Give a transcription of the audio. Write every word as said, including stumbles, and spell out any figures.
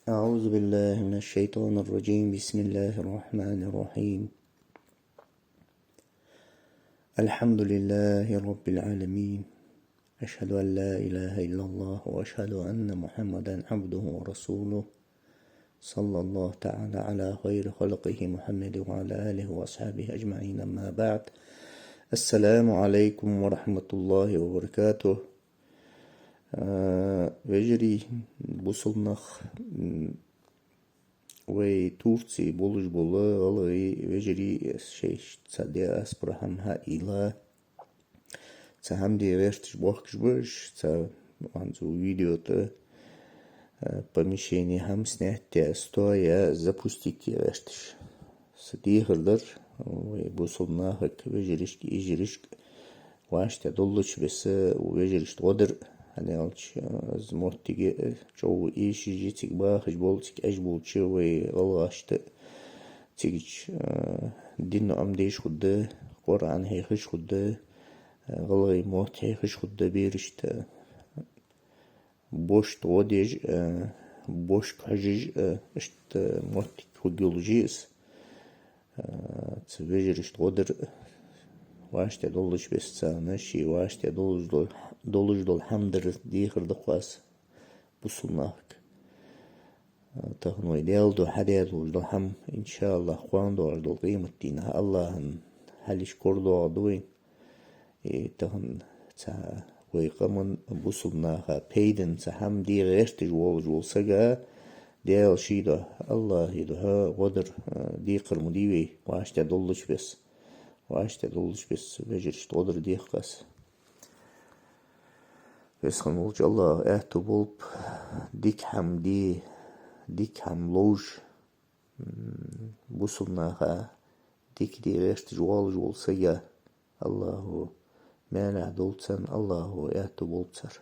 أعوذ بالله من الشيطان الرجيم. بسم الله الرحمن الرحيم. الحمد لله رب العالمين. أشهد أن لا إله إلا الله وأشهد أن محمدا عبده ورسوله. صلى الله تعالى على خير خلقه محمد وعلى آله وأصحابه أجمعين. أما بعد. السلام عليكم ورحمة الله وبركاته. А, вежарий, бусалба нах, м, вай Турце болаш бола гӀалгӀай вежарий, шоай цхьа диаспора хӀама хьаийла, цхьа хӀама де гӀерташ бохкаш ба уж, цхьа ванзу видео тӀа, а, помещение хӀама снять де, стоя запустить де гӀерташ. Са дехар дар, вай бусалба нахага, вежарашка, йижарашка, вӀаштӀехьадоалача беса вежарашта гӀо дар, хӀана аьлча, из моттиг чӀоагӀа эшаш я, цига бахаш бола, цига Ӏеш болча вай гӀалгӀашта, цигача, а, дина Ӏомадеш хургда, Къуръан хьехаш хургда, а, гӀалгӀай мотт хьехаш хургда берашта. Бошта гӀо деш, а, бошка хьожаш, а, иштта моттиг хургйолаш я из. А, цу вежарашта гӀо дар, вӀаштӀехьадоалача беса царна ший вӀаштӀехьадоалаш дола, доалаш дола хӀама дар дехар да-кх аз бусалба нахага. А, тахан вай Даьла духьа хьадаь долаш дола хӀама, иншааллахӀ, кхоана доагӀаш долча къематдийнахьа АллахӀа хьалхашка корадоагӀаргда вайна. И тахан цхьа вай къаман, бусалба наха пайдана цхьа хӀама де гӀерташ волаш вола саг, Даьла ший духьа, АллахӀа духьа гӀо дар, а, декхар ма дий вай, вӀаштӀехьадоалача беса. ВӀаштӀехьадоалача беса вежарашта гӀо дар дех-кх аз. Веза хинна волча АллахӀа аьттув болба дика хӀама де, дика хӀама ловш, м, бусалба наха дика де гӀерташ волаш вола саг, АллахӀа маьлехьа долда царна, АллахӀа аьттув болба цар.